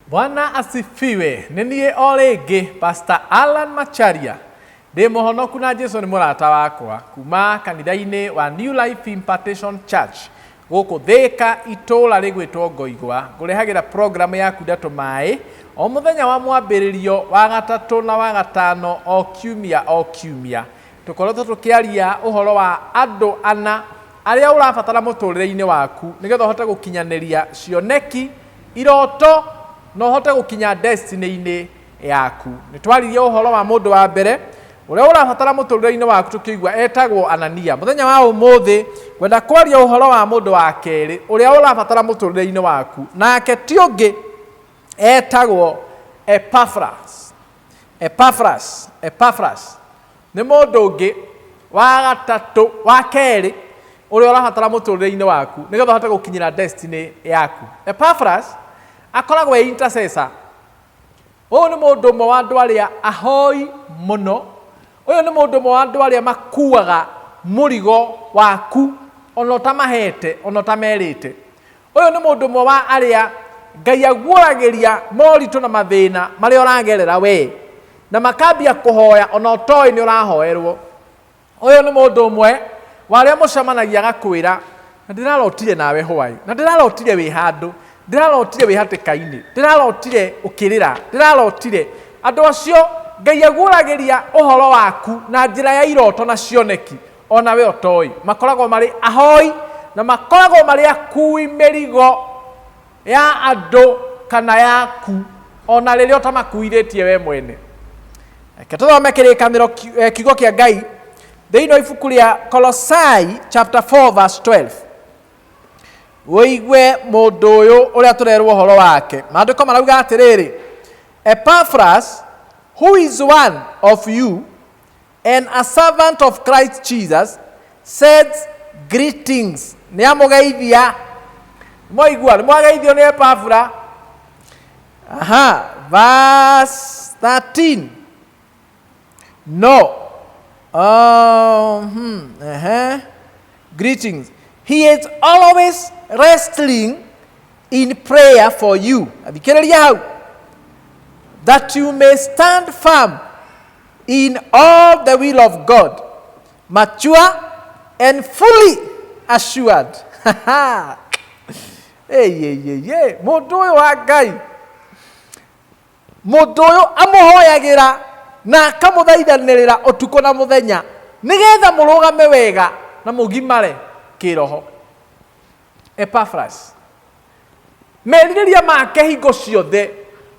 Bwana asifiwe. Nĩ niĩ o rĩngĩ Pastor Alan Macharia, ndĩ mũhonoku na Jesu nĩ mũrata wakwa, kuma kanitha-inĩ wa New Life Impartation Church gũkũ Thĩka, itũũra rĩgwĩtwo Ngoigwa. Ngũrehagĩra programu yaku Ndatũ Maĩ o mũthenya wa mwambĩrĩrio wa gatatũ na wa gatano o kiumia o kiumia. Tũkoretwo tũkĩaria ũhoro wa andũ ana arĩa ũrabatara mũtũrĩre-inĩ waku nĩgetha ũhote gũkinyanĩria cioneki, iroto, na ũhote gũkinya destiny-inĩ yaku. Nĩ twaririe ũhoro wa mũndũ wa mbere ũrĩa ũrabatara mũtũrĩre-inĩ waku, tũkĩigua etagwo Anania. Mũthenya wa ũmũthĩ ngwenda kwaria ũhoro wa mũndũ wa kerĩ ũrĩa ũrabatara mũtũrĩre-inĩ waku, nake ti ũngĩ, etagwo Epaphras. Epaphras, Epaphras nĩ mũndũ ũngĩ wa gatatũ, wa kerĩ ũrĩa ũrabatara mũtũrĩre-inĩ waku nĩgetha ũhote gũkinyĩra destiny yaku. Epaphras akoragwo e intercessor. Ũyũ nĩ mũndũ ũmwe wa andũ arĩa ahoi mũno. Ũyũ nĩ mũndũ ũmwe wa andũ arĩa makuaga mũrigo waku ona ũtamahete, ona ũtamerĩte. Ũyũ nĩ mũndũ ũmwe wa arĩa Ngai aguũragĩria moritũ na mathĩna marĩa ũragerera we, na makambia kũhoya ona ũtoĩ nĩ ũrahoerwo. Ũyũ nĩ mũndũ ũmwe wa arĩa mũcemanagia agakwĩra, na ndĩrarotire nawe hwaĩ, na ndĩrarotire wĩ handũ, ndĩrarotire wĩ hatĩka-inĩ, ndĩrarotire ũkĩrĩra, ndĩrarotire. Andũ acio Ngai aguũragĩria ũhoro waku na njĩra ya iroto na cioneki ona we ũtoĩ. Makoragwo marĩ ahoi na makoragwo marĩ akui mĩrigo ya andũ kana yaku ona rĩrĩa ũtamakuithĩtie we mwene. Reke tũthome kĩrĩkanĩro kiugo kĩa Ngai thĩinĩ wa ibuku rĩa Kolosai chapter 4 verse 12. Ũigue mũndũ ũyũ ũrĩa tũrerwo ũhoro wake. Maandĩko marauga atĩrĩrĩ, Epaphras, who is one of you and a servant of Christ Jesus, sends greetings. Nĩ amũgeithia. Mwaigua, nĩ mwageithio nĩ Epafra. Aha, verse 13. No. Greetings. He is always wrestling in prayer for you. Thikĩrĩria hau. That you may stand firm in all the will of God, mature and fully assured. Hey, hey, hey, hey. Mũndũ ũyũ wa Ngai, mũndũ ũyũ amũhoyagĩra na akamũthaithanĩrĩra ũtukũ na mũthenya nĩgetha mũrũgame wega na mũgimare kĩroho. Epaphras merirĩria make hingo ciothe,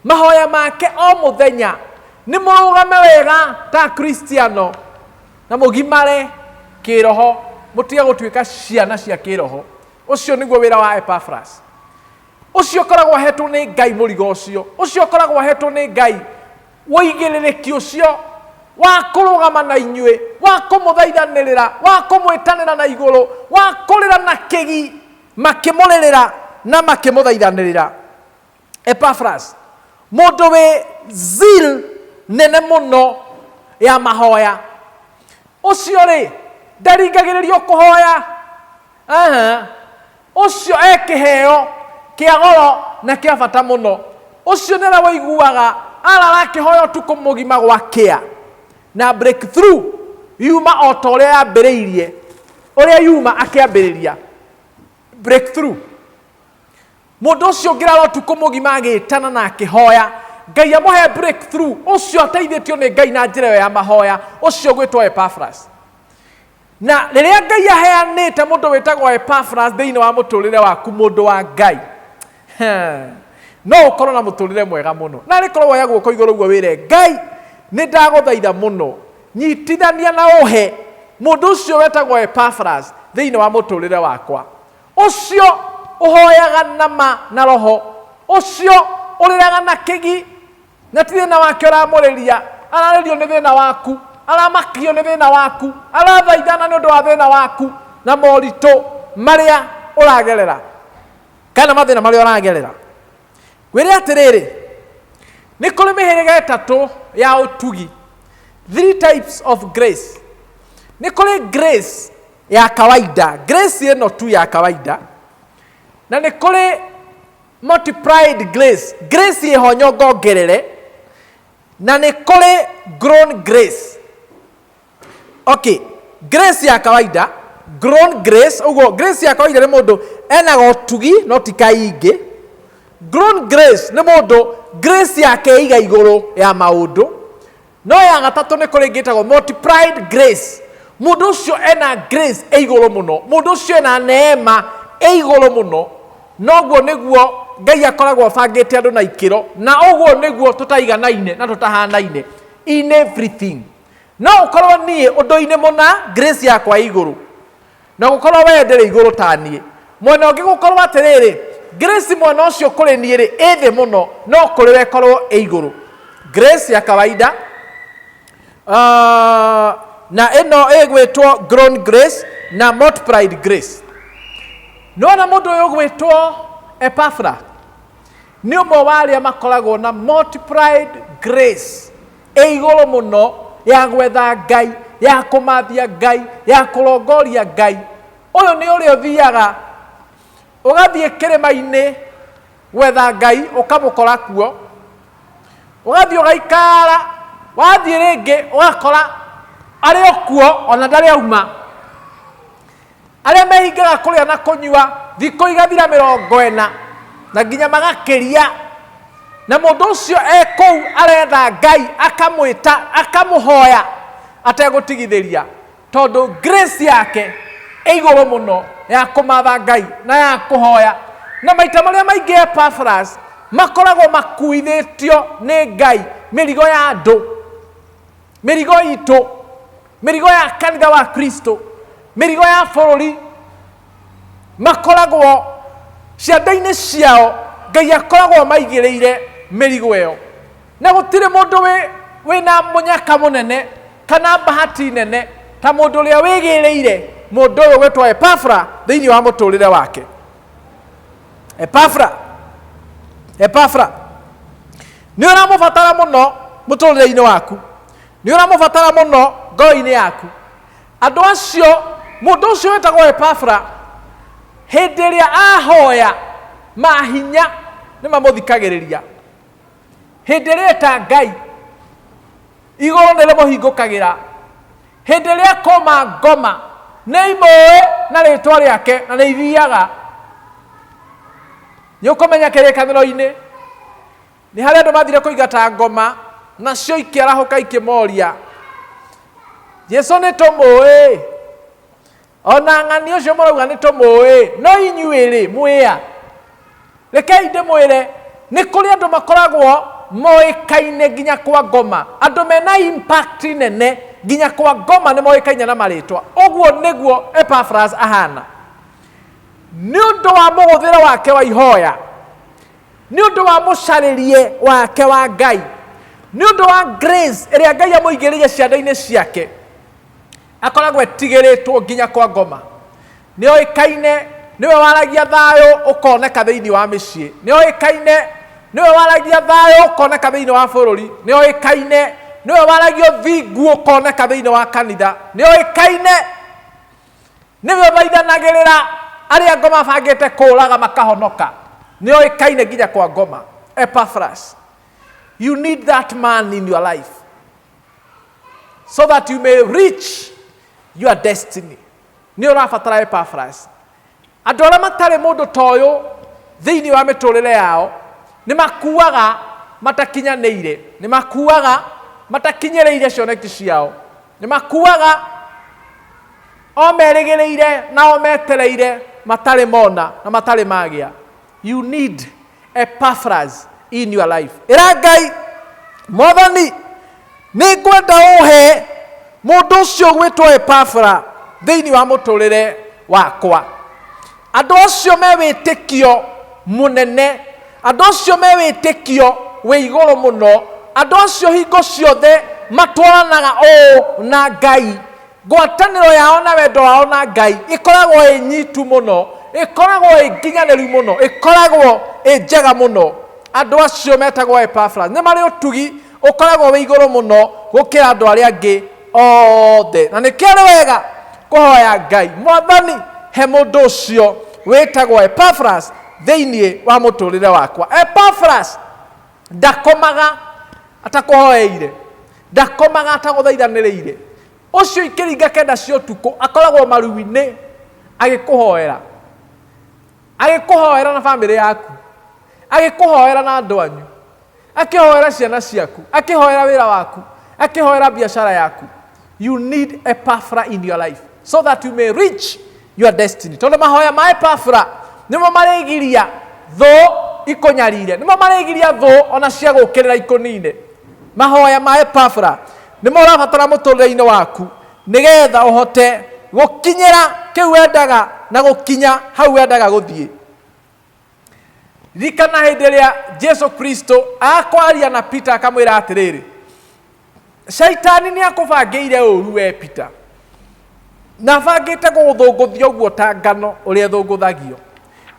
mahoya make o mũthenya nĩ mũrũgame wega ta Kristiano na mũgimare kĩroho, mũtige gũtuĩka ciana cia kĩroho. Ũcio nĩguo wĩra wa Epaphras. Ũcio ũkoragwo ahetwo nĩ Ngai mũrigo ũcio, ũcio ũkoragwo ahetwo nĩ Ngai ũigĩrĩrĩki ũcio wa kũrũgama na inyuĩ, wa kũmũthaithanĩrĩra, wa kũmwĩtanĩra na igũrũ, wa kũrĩra na kĩgi makĩmũrĩrĩra na makĩmũthaithanĩrĩra. Epaphras, mũndũ wĩ zeal nene mũno ya mahoya. Ũcio rĩ, ndaringagĩrĩrio kũhoya. Aha. Ũcio e kĩheo kĩa goro na kĩa bata mũno. Ũcio nĩ ũrĩa ũiguaga arara akĩhoya ũtukũ mũgima gwakĩa, na breakthrough yuma o ta ũrĩa yambĩrĩirie, ũrĩa yuma akĩambĩrĩria breakthrough. Mũndũ ũcio ũngĩrara ũtukũ mũgima agĩtana na akĩhoya, Ngai amũhe breakthrough, ũcio ateithĩtio nĩ Ngai na njĩra ĩyo ya mahoya, ũcio ũgwĩtwo Epaphras. Na rĩrĩa Ngai aheanĩte mũndũ wĩtagwo Epaphras thĩinĩ wa mũtũrĩre waku, mũndũ wa Ngai, no ũkorwo na mũtũrĩre mwega mũno. Na rĩkorwo woya guoko igũrũ ũguo wĩre Ngai, nĩ ndagũthaitha mũno, nyitithania na ũhe mũndũ ũcio wetagwo Epaphras thĩinĩ wa mũtũrĩre wakwa. Ũcio ũhoyaga na ma na roho, ũcio ũrĩraga na kĩgi, na ti thĩna wake ũramũrĩria, ararĩrio nĩ thĩna waku, aramakio nĩ thĩna waku, arathaithana nĩ ũndũ wa thĩna waku na moritũ marĩa ũragerera kana mathĩna marĩa ũragerera. Ngwĩre atĩrĩrĩ, nĩ kũrĩ mĩhĩrĩga ĩtatũ ya ũtugi, three types of grace. Nĩ kũrĩ grace ya kawaida, grace ĩno tu ya kawaida, na nĩ kũrĩ Multiplied grace, grace ĩho nyongongerere, na nĩ kũrĩ grown grace. Okay, grace ya kawaida, grown grace, ũguo grace ya kawaida nĩ mũndũ enaga ũtugi no ti kaingĩ. Grown grace nĩ mũndũ grace yake ĩiga igũrũ ya maũndũ. No ya gatatũ nĩ kũrĩ ĩngĩ ĩtagwo multiplied grace. Mũndũ ũcio ena grace ĩ igũrũ mũno, mũndũ ũcio ena neema ĩ igũrũ mũno. Noguo nĩguo Ngai akoragwo abangĩte andũ na ikĩro, na ũguo nĩguo tũtaiganaine na tũtahanaine in everything. No ũkorwo niĩ ũndũ-inĩ mũna grace yakwa ĩ igũrũ, na gũkorwo wee ndĩrĩ igũrũ ta niĩ. Mwena ũngĩ gũkorwo atĩrĩrĩ, grace mwena ũcio kũrĩ niĩ rĩ, ĩ thĩ mũno, no kũrĩ we ĩkorwo ĩ igũrũ. Grace ya kawaida, na ĩno ĩgwĩtwo grown grace na multiplied grace. Nĩwona mũndũ ũyũ ũgwĩtwo Epafra nĩ ũmwe wa arĩa makoragwo na multiplied grace ĩ igũrũ mũno ya gwetha Ngai, ya kũmathia Ngai, ya kũrongoria Ngai. Ũyũ nĩ ũrĩa ũthiaga ũgathiĩ kĩrĩma-inĩ gwetha Ngai ũkamũkora kuo, ũgathiĩ ũgaikara, wathiĩ rĩngĩ ũgakora arĩ o kuo ona ndarĩ auma. Arĩa mehingaga kũrĩa na kũnyua thikũ igathira 40 na nginya magakĩria, na mũndũ ũcio e kũu aretha Ngai, akamwĩta, akamũhoya ategũtigithĩria, tondũ grace yake ĩ igũrũ mũno ya kũmatha Ngai na ya kũhoya. Na maita marĩa maingĩ Epaphras makoragwo makuithĩtio nĩ Ngai mĩrigo ya andũ, mĩrigo itũ, mĩrigo ya kanitha wa Kristo, mĩrigo ya bũrũri. Makoragwo ciande-inĩ ciao, Ngai akoragwo maigĩrĩire mĩrigo ĩyo, na gũtirĩ mũndũ wĩna mũnyaka mũnene kana bahati nene ta mũndũ ũrĩa wĩgĩrĩire mũndũ ũyũ gwĩtwo Epafra thĩinĩ wa mũtũrĩre wake. Epafra, Epafra nĩ ũramũbatara mũno mũtũrĩre-inĩ waku, nĩ ũramũbatara mũno ngoro-inĩ yaku. Andũ acio, mũndũ ũcio wĩtagwo Epafra, hĩndĩ ĩrĩa ahoya mahinya nĩ mamũthikagĩrĩria. Hĩndĩ ĩrĩa eta Ngai, igũrũ nĩ rĩmũhingũkagĩra. Hĩndĩ ĩrĩa akoma ngoma, nĩ imũĩ na rĩtwa rĩake na nĩ ithiaga. Nĩ ũkũmenya kĩrĩkanĩro-inĩ nĩ harĩ andũ mathire kũingata ngoma, nacio ikĩarahũka ikĩmoria, Jesu nĩ tũmũĩ, ona ng'ani ũcio mũrauga nĩ tũmũĩ, no inyuĩ rĩ mwĩa? Rekei ndĩmwĩre, nĩ kũrĩ andũ makoragwo moĩkaine nginya kwa ngoma, andũ mena impact nene nginya kwa ngoma nĩ moĩkaine na marĩtwa. Ũguo nĩguo Epaphras ahana. Nĩ ũndũ wa mũhũthĩro wake wa ihoya, nĩ ũndũ wa mũcarĩrie wake wa Ngai, nĩ ũndũ wa grace ĩrĩa Ngai amũigĩrĩire ciande-inĩ ciake, akoragwo etigĩrĩtwo nginya kwa ngoma. Nĩ oĩkaine nĩwe waragia thayũ ũkoneka thĩinĩ wa mĩciĩ, nĩ oĩkaine nĩwe waragia thayũ ũkoneka thĩinĩ wa bũrũri, nĩ oĩkaine nĩwe waragia ũthingu ũkoneka thĩinĩ wa kanitha, nĩ oĩkaine nĩwe ũthaithanagĩrĩra arĩa ngoma bangĩte kũũraga makahonoka, nĩ oĩkaine nginya kwa ngoma. Epaphras, you need that man in your life so that you may reach your destiny. Nĩ ũrabatara Epaphras. Andũ arĩa matarĩ mũndũ ta ũyũ thĩinĩ wa mĩtũrĩre yao nĩ makuaga matakinyanĩire, nĩ makuaga matakinyĩrĩire cioneki ciao, nĩ makuaga o merĩgĩrĩire na o metereire matarĩ mona na matarĩ magĩa. You need Epaphras in your life. Ĩra Ngai, Mwathani, nĩ ngwenda ũhe mũndũ ũcio ũgwĩtwo Epafra thĩinĩ wa mũtũrĩre wakwa. Andũ acio me wĩtĩkio mũnene, andũ acio me wĩtĩkio wĩ igũrũ mũno, andũ acio hingo ciothe matwaranaga ũũ na Ngai. Ngwatanĩro yao na wendo wao na Ngai ĩkoragwo ĩ nyitu mũno, ĩkoragwo ĩ nginyanĩru mũno, ĩkoragwo ĩ njega mũno. Andũ acio metagwo Epaphras nĩ marĩ ũtugi ũkoragwo wĩ igũrũ mũno gũkĩra andũ arĩa angĩ othe. Na nĩkĩo nĩ wega kũhoya Ngai, Mwathani, he mũndũ ũcio wĩtagwo Epaphras Thĩinĩ wa mũtũrĩre wakwa. Epaphras ndakomaga atakũhoeire, ndakomaga atagũthaithanĩrĩire. Ũcio ikĩringa 9 cia ũtukũ akoragwo maru-inĩ agĩkũhoera, agĩkũhoera na bamĩrĩ yaku, agĩkũhoera na andũ anyu, akĩhoera ciana ciaku, akĩhoera wĩra waku, akĩhoera biacara yaku. You need Epaphra in your life so that you may reach your destiny, tondũ mahoya ma Epaphra nĩmo marĩgiria thũ ikũnyarire, nĩmo marĩgiria thũ ona cia gũkĩrĩra ikũnine. Mahoya ma Epaphra nĩmo ũrabatara mũtũrĩre-inĩ waku nĩgetha ũhote gũkinyĩra kĩu wendaga na gũkinya hau wendaga gũthiĩ. Ririkana hĩndĩ ĩrĩa Jesu Kristo akwaria na Peter, akamwĩra atĩrĩrĩ, "Caitani nĩ akũbangĩire ũru we Peter, na bangĩte gũgũthũngũthia ũguo ta ngano ũrĩa ĩthũngũthagio."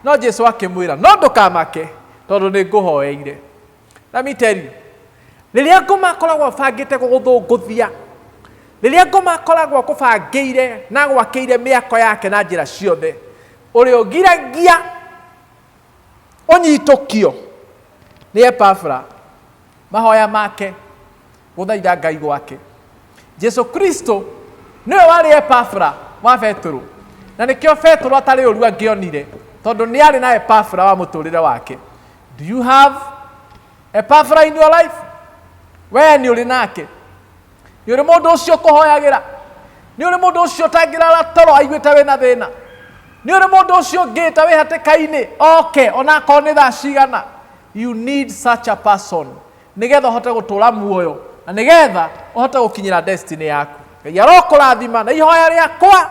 No Jesu akĩmwĩra, "No ndũkamake, tondũ nĩ ngũhoeire." Let me tell you, rĩrĩa ngoma akoragwo abangĩte gũgũthũngũthia, rĩrĩa ngoma akoragwo akũbangĩire na agwakĩire mĩako yake na njĩra ciothe, ũrĩa ũgiragia ũnyitũkio nĩ Epafra, mahoya make, gũthaitha Ngai gwake. Jesu Kristo nĩwe warĩ Epafra wa Petero, na nĩkĩo Petero atarĩ ũru angĩonire, tondũ nĩ arĩ na Epafra wa mũtũrĩre wake. Do you have Epafra in your life? We nĩ ũrĩ nake? Nĩ ũrĩ mũndũ ũcio ũkũhoyagĩra? Nĩ ũrĩ mũndũ ũcio ũtangĩrara toro aiguĩte wĩna thĩna? Nĩ ũrĩ mũndũ ũcio ũngĩta wĩ hatĩka-inĩ oke ona akorwo nĩ thaa cigana? You need such a person nĩgetha ũhote gũtũra muoyo na nĩgetha ũhote gũkinyĩra destiny yaku. Ngai arokũrathima, na ihoya rĩakwa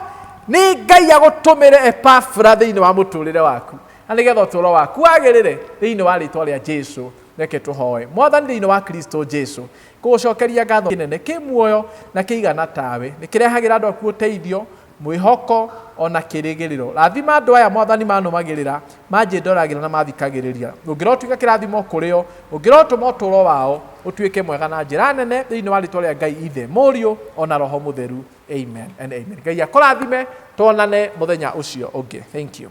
nĩ Ngai agũtũmĩre Epafra thĩinĩ wa mũtũrĩre waku na nĩgetha ũtũũro waku wagĩrĩre thĩinĩ wa rĩtwa rĩa Jesu. Reke tũhoe. Mwathani thĩinĩ wa Kristo Jesu, kũgũcokeria ngatho kĩnene kĩ muoyo na kĩigana tawe nĩ kĩrehagĩra andũ aku ũteithio, mwĩhoko ona kĩrĩgĩrĩro. Rathima andũ aya, Mwathani, manũmagĩrĩra, manjĩndoragĩra na mathikagĩrĩria. Ũngĩrotuĩka kĩrathimo kũrĩ o, ũngĩrotũma ũtũũro wao ũtuĩke mwega na njĩra nene thĩinĩ wa rĩtwa rĩa Ngai Ithe, Mũriũ ona Roho Mũtheru. Amen and amen. Ngai akũrathime, tuonane mũthenya ũcio ũngĩ. Thank you.